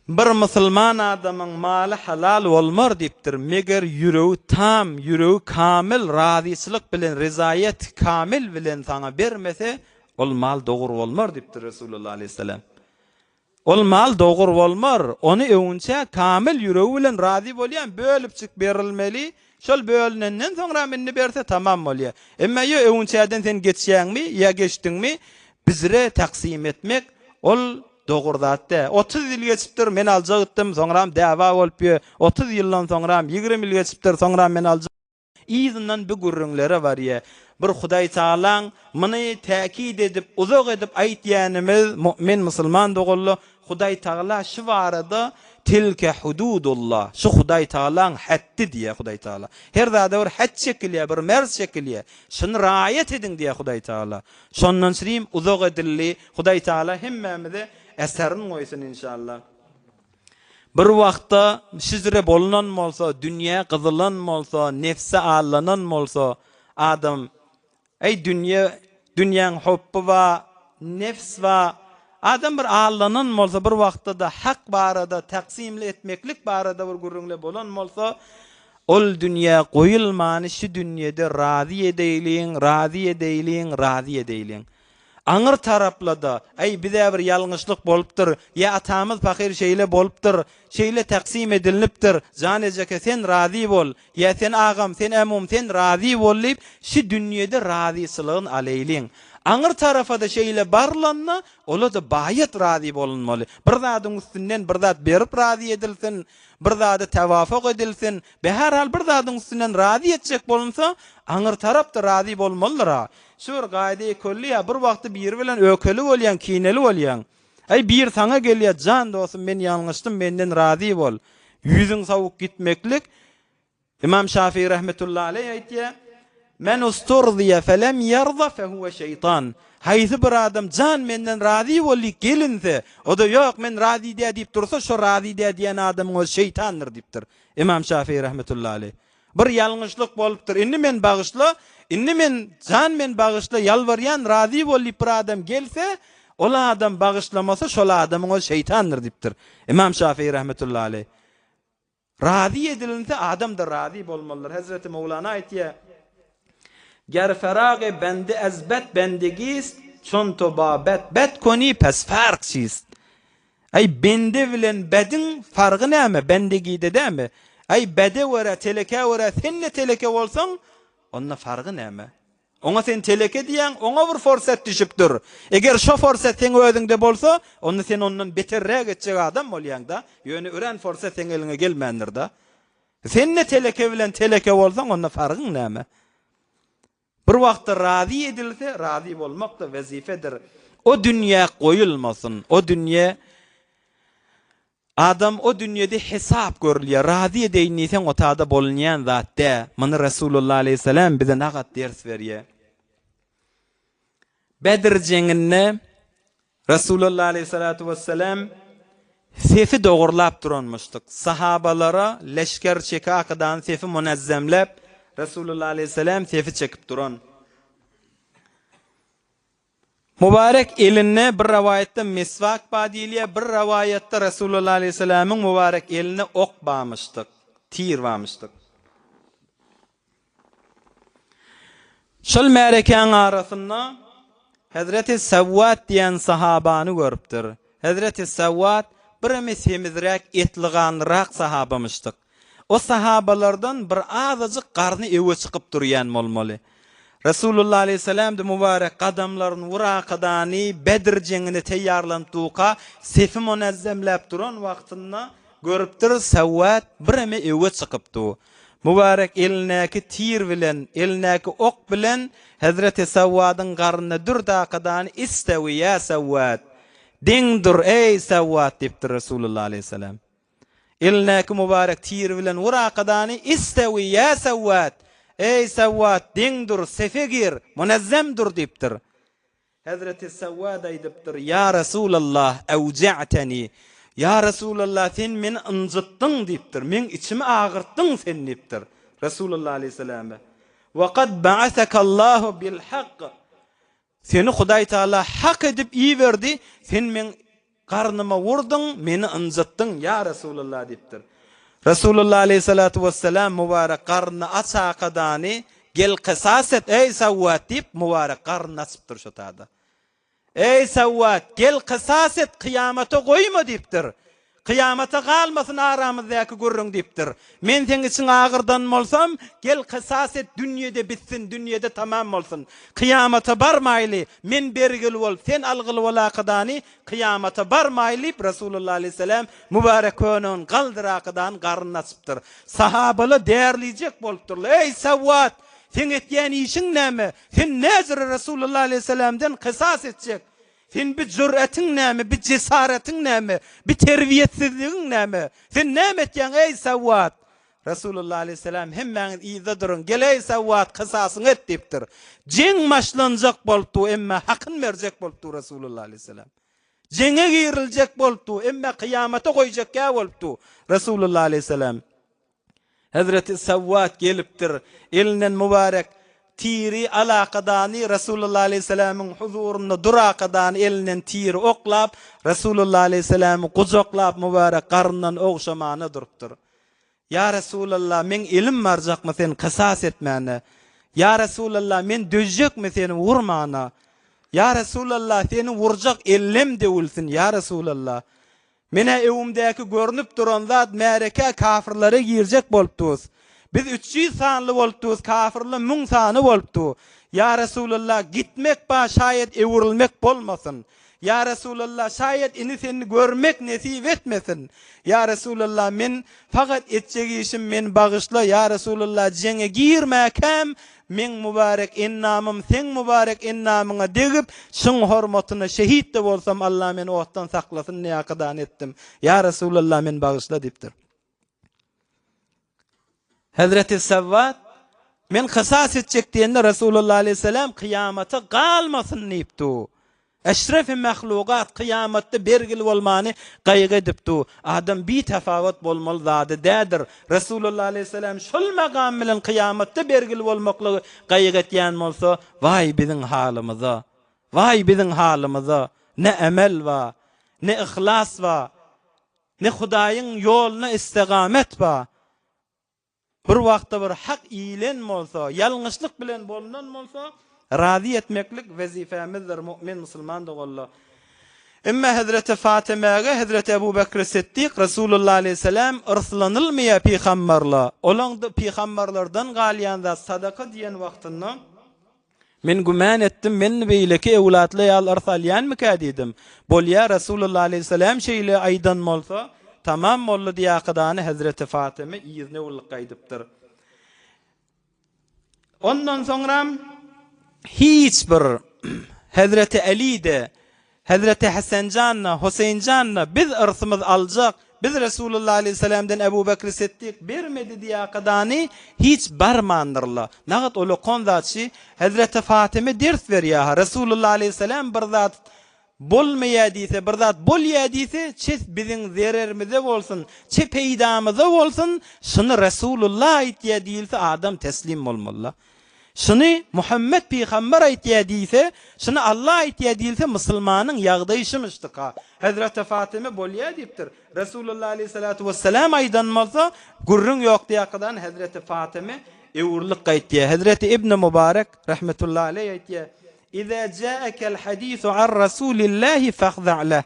Bir musulman adamyň maly halal bolmar diýipdir, meger ýüregi tam, ýüregi kamil razyçylyk bilen, rizaýet kamil bilen saňa bermese, ol mal dogry bolmar diýipdir Resulullah aleýhissalam. Ol mal dogry bolmar, ony öwünçä kamil ýüregi bilen razy bolýan bölüpjik berilmeli, şol bölünenden soňram indi berse tamam bolýar. Emma ýo öwünçäden sen geçýäňmi ýa geçdiňmi bizre taksym etmek ol dogry zat däl. 30 ýyl geçipdir men aljak itdim soňram dawa bolup ýö, 30 ýyldan soňram 20 ýyl geçipdir soňram men aljak. Yzyndan bu gürrüňlere barýa. Bir Hudaý Tagalaň muny täkit edip, uzak edip aýtýanymyz mu'min musulman doganlar, Hudaý Tagala şu barada. Tilke hududullah, şu Hudaý Tagalaň hetdi diýýär Hudaý Tagala. Her zada bir het çekilýär, bir merz çekilýär. Şuny raýat ediň diýýär Hudaý Tagala. Şondan çyrim uzak edildi. Hudaý Tagala hemmämize eserin goýsun inşallah. Bir wagtda şijre bolunan bolsa, dünýä gyzylan bolsa, nefse allanan bolsa, adam Eý dünýe, dünýäň hopby ba, nefs ba, adam bir allanan bolsa bir wagtda-da hak barada, taksimli etmeklik barada bir gürrüňle bolan bolsa, ol dünýä goýulmany şi dünýede razy edeýliň, razy edeýliň, razy edeýliň. Aňyr tarapla-da, Äý, biz-ä bir ýalňyşlyk bolupdyr, ýa atamyz pahyr şeýle bolupdyr, şeýle taksim edilnipdir, jan ejeke, sen razy bol, ýa sen agam, sen ämum, sen razy bol diýip, şi dünýede razyçylygyny aleýliň. Aňyr tarafa-da şeýle barlanda, ola-da baýat razy bolunmaly. Bir zadyň üstünden bir zat berip razy edilsin, bir zada tewafuk edilsin, behärhal bir zadyň üstünden razy etjek bolunsa, aňyr tarap-da razy bolmalydyr-a. Şu bir gaýda ekölli ýa bir wagty biri bilen ökeli bolýaň, kineli bolýaň. Äý biri saňa gelýär, jan dostum men ýalňyşdym, menden razy bol. Ýüzüň sowuk gitmeklik Ymam Şafii rahmetullahi aleý aýtýar, Men usturziýa felem ýarza fehuwe şeýtan. Haýsy bir adam jan menden razy bol diýip gelinse, o-da ýok men razy däl diýip dursa, şo razy däl diýen adamyň özi şeýtandyr diýipdir. Ymam Şafii rahmetullahi aleý. Bir ýalňyşlyk bolupdyr, indi men bagyşla, indi men, jan men bagyşla, ýalbarýan, razy bol diýip bir adam gelse, ol adam bagyşlamasa, şol adamyň özi şeýtandyr diýipdir. Ymam Şafii rahmetullahi aleý. Razy edilinse, adam-da razy bolmalydyr. Hezreti Mowlana aýtýar, Ger feragy bendi ez bet bendigist, çon to ba bet bet koni pes fark çist. Äý, bende bilen bediň fargy näme, bendigide dämi? Äý, bede görä, telekä görä sen-de teleke bolsaň, onda fargy näme? Oňa sen teleke diýýäň, oňa bir forsat düşüpdir. Eger şo forsat seň özüňde bolsa, onda sen ondan beterräk etjek adam bolýaň-da. Ýöne örän forsat seň eliňe gelmändir-da. Sen-de teleke bilen teleke bolsaň, onda fargyň näme? Bir wagtda razy edilse, razy bolmak-da wezifedir. O dünýä goýulmasyn. O dünýe Adam o dünýede hesap görülýär. Razy edeýin diýseň o tada bolunýan zat dä. Muny Resulullah aleýhissalam bize nagat ders berýär. Bedr jeňinde Resulullah aleýhissalatu wessalam sefi dogurlap duranmyşdyk. Sahabalara leşger çeki akydan sefi munazzamlap Resulullah aleýhissalam sefi çekip duran. Mübarek elinde bir rowaýatda meswak bar diýilýär, bir rowaýatda Resulullah aleýhissalamyň mübarek elinde ok barmyşdyk, tir barmyşdyk. Şol märekäň arasynda Hezreti Sewwat diýen sahabany görüpdir. Hezreti Sewwat bireme semizräk, etli-ganlyrak sahabamyşdyk. O sahabalardan bir azajyk garny öwe çykyp durýan bolmaly. Resulullah aleýhissalam-da mübarek gadamlaryny wurakadany Bedr jeňine teýýarlanyp durka, sefi munazzemläp duran wagtynda görüpdir, Sewwat bireme öwe çykyp dur. Mübarek elindäki tir bilen, elindäki ok bilen Hezreti Sewwadyň garnyna dür-dakadany Istewi ýa Sewwat! Deň dur, eý, Sewwat! diýipdir Resulullah aleýhissalam. Elindäki mübarek tiri bilen wurakadany Istewi ýa Sewwat! Eý, Sewwat, deň dur, sefe gir, munazzem dur diýipdir. Hezreti Sewwad aýdypdyr, Ýa Resulallah, ewja'teni, Ýa Resulallah, sen meni ynjytdyň diýipdir, meň içimi agyrtdyň sen diýipdir. Resulallah aleýhissalama, Wa kad ba'asakallahu bil hak, Seni Hudaý Taala hak edip iberdi, sen meň Garnyma urdyň, meni ynjytdyň, ýa Resulallah diýipdir. Resulallah aleýhissalatu wessalam mübarek garnyny aç akadany, Gel kysas et, eý Sawwat diýip, mübarek garnyny açypdyr şo tada. Eý Sawwat, gel kysas et, kyýamata goýma diýipdir. Kyýamata galmasyn aramyzdaky gürrüň diýipdir. Men seň içiňi agyrdan bolsam, gel kysas et, dünýede bitsin, dünýede tamam bolsun. Kyýamata barmaýly, men bergili bol, sen algyly bol akydany, kyýamata barmaýly diýip, Resulullah aleýhissalam mübärek köýnegini galdyr akydany garnyny açypdyr. Sahabalar derlejek bolupdyrlar, Eý, Sawwat, seň etýän işiň näme? Sen näjüre Resulullah aleýhissalamdan kysas etjek? Sen bi jüretiň näme, bi jesaratyň näme, bi terbiýetsizligiň näme? Sen näme etýäň, eý, Sawwat? Resulullah aleýhissalam, Hemmäňiz yzda duruň, gel-eý, Sawwat, kysasyňy et diýipdir. Jeň başlanjak bolupdy, emma hakyny berjek bolupdy Resulullah aleýhissalam. Jeňe giriljek bolupdy, emma kyýamata goýjakkä bolupdy Resulullah aleýhissalam. Hezreti Sawwat gelipdir, elinden mübarek tiri alakadany Resulullah aleýhissalamyň huzurynda durakadany elinden tiri oklap, Resulullah aleýhissalamy gujaklap mübarek garyndan ogşamana durupdyr. Ýa Resulallah, meň elim barjakmy seni kysas etmäne? Ýa Resulallah, men dözjekmi seni urmana? Ýa Resulallah, seni urjak ellem döwülsin, ýa Resulallah! Men-ä öwümdäki görnüp duran zat märekä kafyrlara girjek bolupdus. Biz 300 sanly bolupdus, kafyrla müň sany bolupdu. Ýa Resulallah, gitmek ba şaýat öwrülmek bolmasyn. Ýa Resulallah, şaýat indi seni görmek nesip etmesin. Ýa Resulallah, men fakat etjek işim meni bagyşla, ýa Resulallah, jeňe girmäkäm, meň mübarek ennamym seň mübarek ennamyňa degip, şyň hormatyna şehit-de bolsam Allah meni otdan saklasyn diýakadany etdim. Ýa Resulallah, meni bagyşla diýipdir. Hezreti Sewwat, Men kysas etjek diýende Resulullah aleýhissalam kyýamata galmasyn diýipdi. Eşrefi mahlugat kyýamatda bergili bolmany gaýgy edipdi. Adam bitafawat bolmaly zady dädir. Resulullah aleýhissalam şol magam bilen kyýamatda bergili bolmaklygy gaýgy etýän bolsa, waý biziň halymyza! Waý biziň halymyza! Ne emel bar, ne yhlas bar, Ne Hudaýyň ýoluna istigamet bar. Bir wagtda bir hak iýilen bolsa, ýalňyşlyk bilen bolnan bolsa, razy etmeklik wezipemizdir mu'min musulman doganlar. Emma Hezreti Fatymäge Hezreti Ebu Bekri Siddik Resulullah aleýhissalam yrslanylmaýar pygamberler. Olaň pygamberlerden galýan zat sadaka diýen wagtynda Men gümän etdim, men beýleki öwlatly ýaly yrs alýanmykä diýdim. Bolýa, Resulullah aleýhissalam şeýle aýdan bolsa, tamam boldy diýakydany hezreti Fatyma yzyna öwrülip gaýdypdyr. Ondan soňram hiç bir hezreti Eli-de, Hezreti Hesenjan-da, Huseýinjan-da biz yrsymyz aljak, biz Resulullah aleýhissalamdan Ebu Bekri Siddik bermedi diýakadany hiç barmandyrlar. Nagat ol okan zat şi, Hezreti Fatyma ders berýär-ha, Resulullah aleýhissalam bir zat bolmaýar diýse, bir zat bolýar diýse, çe biziň zererimize bolsun, çe peýdamyza bolsun, şuny Resulullah aýtýar diýilse adam teslim bolmaly-la. Şuny Muhammet pygamber aýtýar diýse, şuny Allah aýtýar diýilse musulmanyň ýagdaýy şumyşdyka. Hezreti Fatyma bolýar diýipdir. Resulullah aleýhissalatu wessalam aýdan bolsa, gürrüň ýok diýakadan Hezreti Fatyma öwrülip gaýtýar. Hezreti Ibn Mubarek rahmetullahi aleýh aýtýar, Iza ja'akel hadisu an Rasulillahi fahza' leh.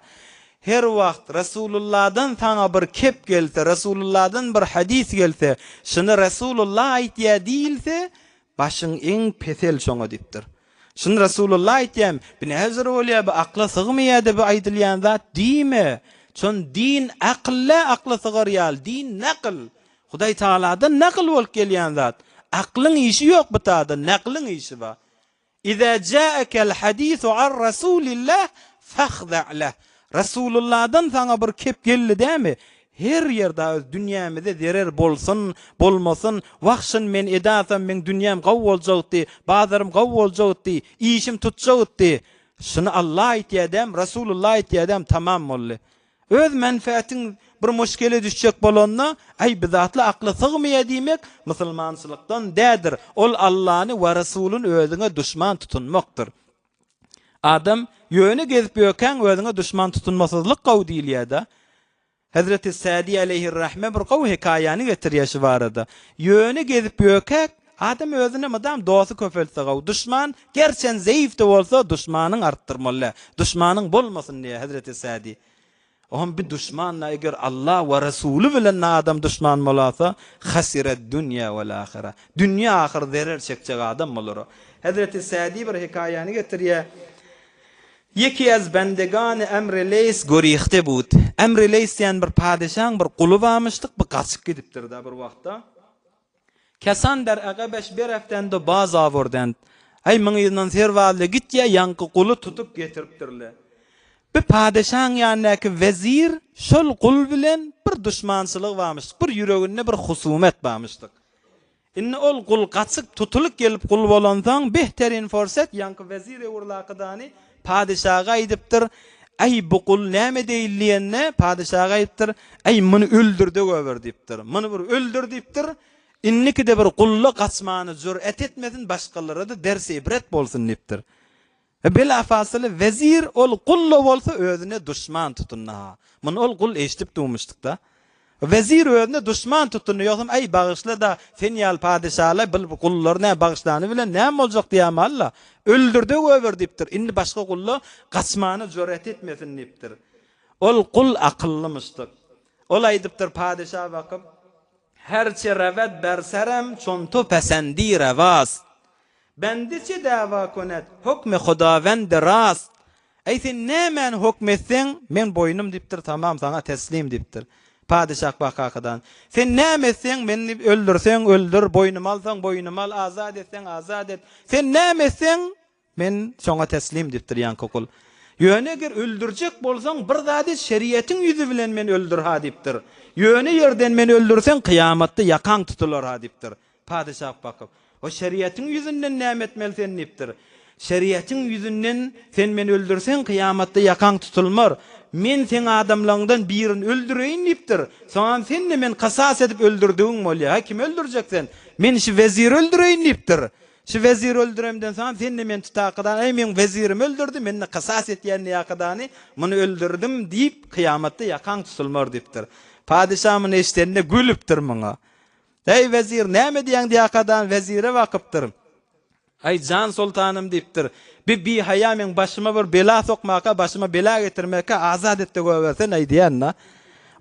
Her wagt Resulullahdan saňa bir kep gelse, Resulullahdan bir hadys gelse, şuny Resulullah aýtýar diýilse, başyň eň pesel şoňa diýipdir. Şuny Resulullah aýtýar, bi näzir bolýar, bi akla sygmaýar-da bi aýdylýan zat diýme. Çon din akyl-dä akla sygar ýaly, din nakyl. Hudaý Tagaladan nakyl bolup gelýän zat. Aklyň işi ýok bu tada, naklyň işi bar. Iza ja'akel hadisu an Rasulillah fahza' leh. Rasulullahdan saňa bir kep geldi dämi? Her ýerde öz dünýämize zerer bolsun, bolmasyn, wah şun men edasam meň dünýäm gowy boljakdy, bazarym gowy boljakdy, işim tutjakdy. Şuny Allah aýtýar dämi, Rasulullah aýtýar dämi, tamam boldy. Öz menfätiň bir muşkele düşjek bolanda, Äý, bi zatlar akla sygmaýar diýmek musulmançylykdan dädir. Ol Allany we Resulyny özüňe duşman tutunmakdyr. Adam, ýöne gezip ýörkäň özüňe duşman tutunmasyzlyk gowy diýilýär-dä. Hezreti Sädi aleýhirrahme bir gowy hekaýany getirýär şu barada. Ýöne gezip ýörkäk, adam özüne mydam dosty köpeltse gowy. Duşman, gerçen zeýif-de bolsa, duşmanyň artdyrmaly. Duşmanyň bolmasyn diýýär Hezreti Sädi. Oňam bir duşman-da, eger Allah we Resuly bilen-de adam duşman bolasa, hasired-dünýä wel-ahire. Dünýe-ahyr zerer çekjek adam bolar o. Hezreti Sädi bir hekaýany getirýär. Ýeki az bendegany Emri Leýs görihde bud. Emri Leýs diýen bir padeşaň bir guly barmyşdyk, bu gaçyp gidipdir-de bir wagtda. Kesan der egebeş bereftende baz awurdend. Äý, muň yzyndan serbazly gitýä, ýaňky guly tutup getiripdirle. Bi padeşaň ýanyndaky wezir şol gul bilen bir duşmançylygy barmyşdyk, bir ýüreginde bir husumet barmyşdyk. Indi ol gul gaçyp tutulyp gelip gul bolansoň, behterin forset ýaňky wezir öwrülakydany padeşaga aýdypdyr, Äý, bu gul näme edeýin diýende, padeşaga aýdypdyr, Äý, muny öldür-de goýber diýipdir. Muny bir öldür diýipdir. Indikide bir gulla gaçmany jür'et etmesin, başgalara-da ders-ibret bolsun diýipdir. Belafasyly wezir ol gul-da bolsa özüne duşman tutundy-ha. Muny ol gul eşidip durmuşdyk-da. Wezir özüne duşman tutundy, ýogsam, Äý, bagyşla-da, sen ýaly padeşala bil gullary nä bagyşlany bilen näme boljak diýäm-alla. Öldür-de goýber diýipdir. Indi başga gulla gaçmana jüret etmesin diýipdir. Ol gul akyllymyşdyk. Ol aýdypdyr padeşa bakyp, Herçe rewed ber serem, çon tu pesendi rewast. Bende çe dawa konet, hokmy Hudawendi rast. Eý, sen nämäni hokm etseň, men boýnum diýipdir, tamam, saňa teslim diýipdir. Padyşah Bakakadan, Sen näme etseň, meni öldürseň, öldür, boýnuma alsaň, boýnuma al, azat etseň, azat et. Sen näme etseň, men şoňa teslim diýipdir ýaňky gul. Ýöne eger öldürjek bolsaň, bir zat et, şeriýetiň ýüzi bilen meni öldür-ha diýipdir. Ýöne ýerden meni öldürseň, kyýamatda ýakaň tutular-ha diýipdir. Padyşah bakyp, O şeriatyň ýüzünden näme etmeli sen diýipdir. Şeriatyň ýüzünden sen meni öldürseň, kyýamatda ýakaň tutulmar. Men seň adamlaňdan birini öldüreýin diýipdir. Soňam sen-de meni kasas edip öldürdigiň bolýar. Hä, kimi öldürjek sen? Men şu weziri öldüreýin diýipdir. Şu weziri öldüremden soňam sen-de meni tutakydan, Eý, meň wezirimi öldürdi, men-de kasas etýän diýakydany, muny öldürdim diýip, kyýamatda ýakaň tutulmar diýipdir. Padyşah muny eşidende gülüpdir muňa. Eý, wezir, näme diýýäň diýakadan wezire bakypdyr. Aý, jan soltanym diýipdir. Bi bihaýa meň başyma bir bela sokmaka, başyma bela getirmekkä azat et-de goýbersen-aý diýen-de.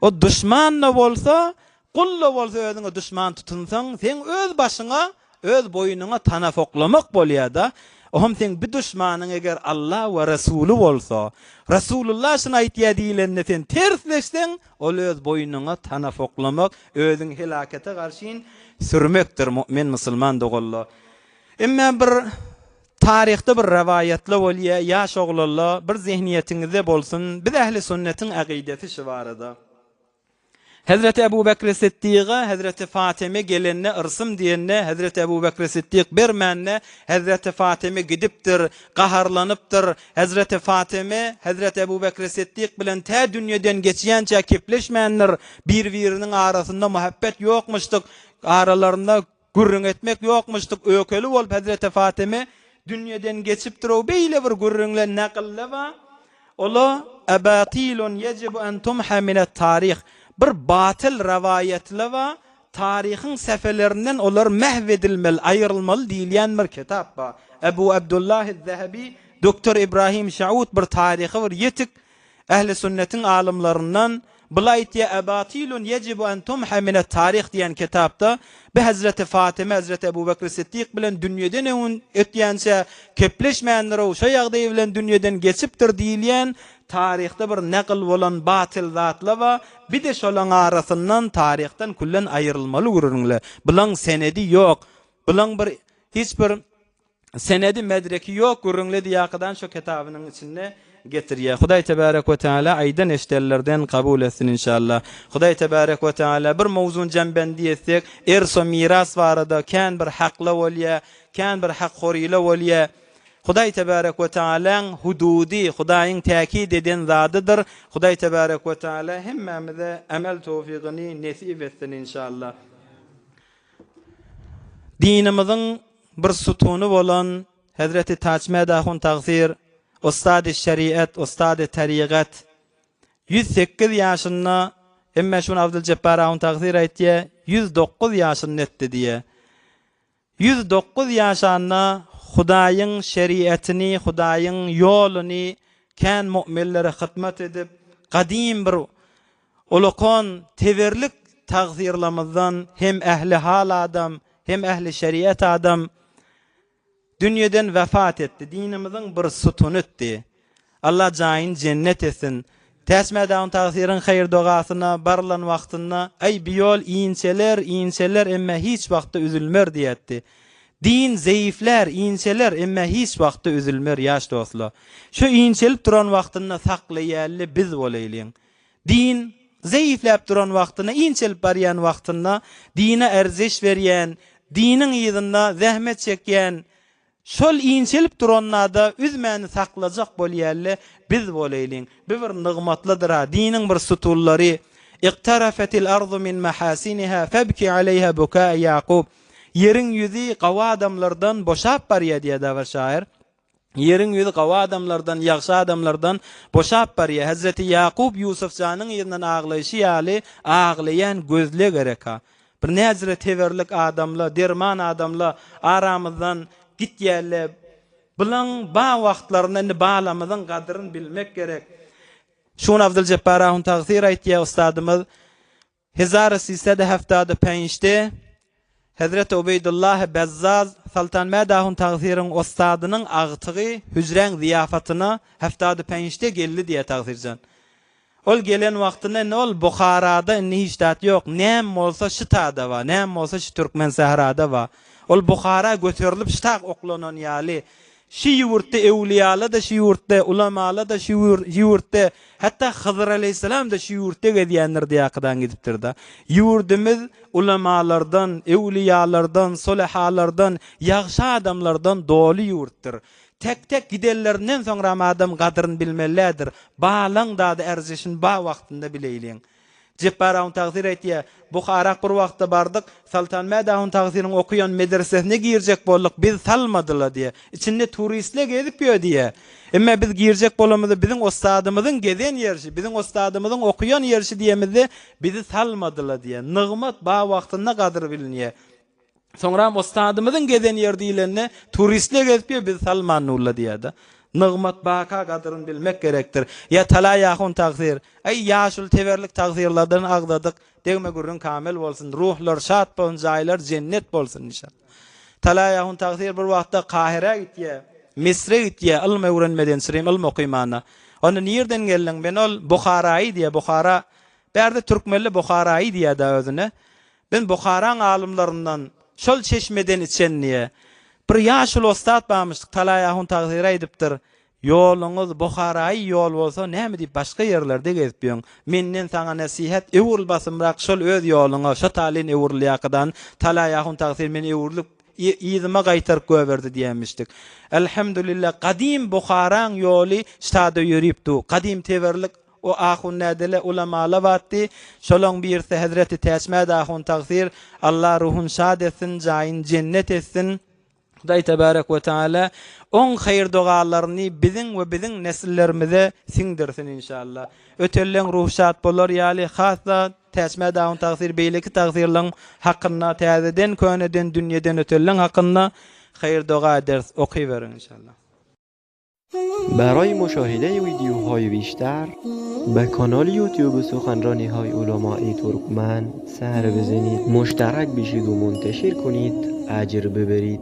O duşman-da bolsa, gul-da bolsa özüňe duşman tutunsaň, seň öz başyňa, öz boýnuňa tanap oklamak bolýar-da. Ohm seň bi duşmanyň eger Alla we Resuly bolsa, Resulullah şuny aýtýar diýlende sen tersleşseň, Ol öz boýnuňa tanap oklamak, özüňi helakete garşyn sürmekdir, mu'min musulman doganlar. Emme bir taryhda bir rawaýatla bolýa, ýaş oglanla bir zehniýetiňizde bolsun, biz ähli sünnetiň akidesi şu barada. Hezreti Ebu Bekri Siddiga Hezreti Fateme gelende yrsym diýende Hezreti Ebu Bekri Siddik bermände Hezreti Fateme gidipdir, gaharlanypdyr, Hezreti Fateme, Hezreti Ebu Bekri Siddik bilen tä dünýeden geçýänçä kepleşmändir, bir-biriniň arasynda muhabbet ýokmuşdyk, aralarynda gürrüň etmek ýokmuşdyk, ökeli bolup Hezreti Fateme dünýeden geçipdir-ow, beýle bir gürrüňler nakylda bar, ola Ebatilun yejibu en tumha minet taryh, bir batyl rawaýatlar bar, Taryhyň säfelerinden olar mähw edilmeli, aýrylmaly diýilýän bir kitap bar. Ebu Abdullahi Zehebi, Doktor Ibrahim Şaud bir taryhy bir ýetik Ehli sünnetiň alymlaryndan bulaý aýtýar, Ebatilun yejibu en tumha minet taryh diýen kitapda bi Hezreti Fatyma Hezreti Ebu Bekri Siddik bilen dünýeden öň ötýänçä kepleşmändir-ow, şo ýagdaý bilen dünýeden geçipdir diýilýän Taryhda bir naql bolan batyl zatla ba, bide şolaň arasyndan taryhdan küllen aýrylmaly gürrüňle. Bulaň senedi ýok. Bulaň bir hiç bir senedi medreki ýok gürrüňle diýakydan şo kitabynyň içinde getirýä. Hudaý tebarek we teala aýdan eşdenlerden kabul etsin inşallah. Hudaý tebarek we teala bir mowzun jembendi etsek, erso miras barada kän bir hakla bolýa, kän bir hak horyla bolýa. Hudaý tebärek we tealäň hududy, Hudaýyň täkit eden zadydyr. Hudaý tebärek we teala hemmämize emel towfygyny nesip etsin inşallah. Dinimiziň bir sutuny bolan Hezreti Taçmäd ahun tagsyr, ussady şeriat, ussady tarygat, 108 ýaşynda, emme şuny Abdyljepbar ahun tagsyr aýtýar, 109 ýaşynda etdi diýýär. 109 ýaşanda Hudaýyň şeriatyny, Hudaýyň ýoluny kän mu'minlere hyzmat edip, gadym bir ulakan teberlik tagsyrlamyzdan hem ähli hal adam, hem ähli şeriat adam dünýeden wefat etdi. Dinimiziň bir sutunytdy. Allah jaýyny jennet etsin. Täçmädagyň tagsyryň haýyr dogasyna barylan wagtynda, Aý, bi ýol inçeler, inçeler, emme hiç wagtda üzülmer diýätdi. Din zeýiflär, inçeler, emme hiç wagtda üzülmer ýaş dostla. Şu inçelip duran wagtynda saklaýally biz bolaýlyň. Din zeýifläp duran wagtynda, inçelip barýan wagtynda dine erzeş berýän, diniň yzynda zähmet çekýän, Şol inçelip duranda-da üzmäni saklajak bolýalle biz bolaýlyň. Bu bir nygmatlydyr-a, diniň bir sutullary. Iqtarafetil arzu min mahasiniha febki aleýha bukae Ýakup. Ýeriň ýüzi gawy adamlardan boşap barýa diýýär dagy şaýyr. Ýeriň ýüzi gawy adamlardan, ýagşy adamlardan boşap barýa. Hezreti Ýakup Ýusuf janyň yzyndan aglaýşy ýaly aglaýan gözle gerek-a. Bir näjre teberlik adamla, derman adamla aramyzdan gitýäle. Bulaň ba wagtlarynda indi balamyzyň gadyryn bilmek gerek. Şu gün Abdyljepbar ahun tagsyr aýtýa ustadymyz, Hezar sisede heftady penjde Hezreti Ubeýdullah Bezzaz Saltanmäd ahun tagsyryň ustadynyň agtygy hüjräň zyýafatyna heftady penjde geldi diýýä tagsyrjan. Ol gelen wagtynda indi ol Buharada indi hiç zat ýok. Näme bolsa şitada bar, näme bolsa şi Türkmensährada bar. Ol Buhara göterilip şitak oklanan ýaly. Şi ýurtda öwlüýalar-da şi ýurtda, ulamalar-da şi ýurtda, hatda Hydyr aleýhissalam-da şi ýurtda gezýändir diýýärkadan gidipdir-de. Ýurdumyz ulamalardan, öwlüýalardan, solehalardan, ýagşy adamlardan doly ýurtdyr. Tek-tek gidenlerinden soňram adam gadyryn bilmelidir. Balaň dady erzişini ba wagtynda bileýliň. Jepbar ahun tagsyr aýtýar, Buharak bir wagtda bardyk, Soltanmäd ahun tagsyryň okaýan medresesine girjek bolduk, bizi salmadylar diýýär. Içinde turistler gezip ýör diýýär. Emma biz girjek bolamyzda biziň ussadymyzyň gezen ýerşi, biziň ussadymyzyň okaýan ýerşi diýemizde bizi salmadylar diýýär. Nygmat ba wagtynda gadyry bilinýär. Soňram ussadymyzyň gezen ýeri diýlende, turistler gezip ýör, bizi salman durlar diýýär-de. Nygmat baka gadyryn bilmek gerekdir. Ýa Talaý ahun tagsyr. Aý, ýaşuly teberlik tagsyrlardan agzadyk. Degme gürrüň kamel bolsun. Ruhlar şat bolsun, jaýlar jennet bolsun inşallah. Talaý ahun tagsyr bir wagtda Kahirä gitýär. Misre gitýär, ylym öwrenmeden çyrim ylym okymana. Onda nirden geldiň? Men ol Buharaýy diýýär, Buhara. Bärde türkmenli Buharaýy diýýär-de özüne. Ben Buharaň alymlaryndan şol çeşmeden içen diýe. Bir ýaşuly ussat barmyşdyk, Talaý ahun tagsyra aýdypdyr, Ýoluňyz Buharaýy ýol bolsa, näme diýip başga ýerlerde gezip ýöň. Menden saňa nesihat, öwrül basymrak şol öz ýoluňa, şo talyn öwrülýakadan Talaý ahun tagsyr meni öwrülip yzyma gaýtaryp göberdi diýenmişdik. Elhamdülillah, gadym Buharaň ýoly ştada ýörüp du. Gadym teberlik O ahun nädele ulamala batdy, şolaň birisi hezreti Täçmät ahun tagsyr, Allah ruhun şad etsin, jaýyn jennet etsin, Hudaý tebarek we taala oň haýyr dogalaryny biziň we biziň nesillerimize siňdirsin inşallah. Ötenleň ruhy şat bolar ýaly has-da Täçmät ahun tagsyr beýleki tagsyrlaň hakynda täzeden köneden dünýeden ötenleň hakynda haýyr doga ederis okyberiň inşallah. برای مشاهده ویدیوهای بیشتر به کانال یوتیوب سخنرانی های علمای ترکمن سر بزنید مشترک بشید و منتشر کنید اجر ببرید.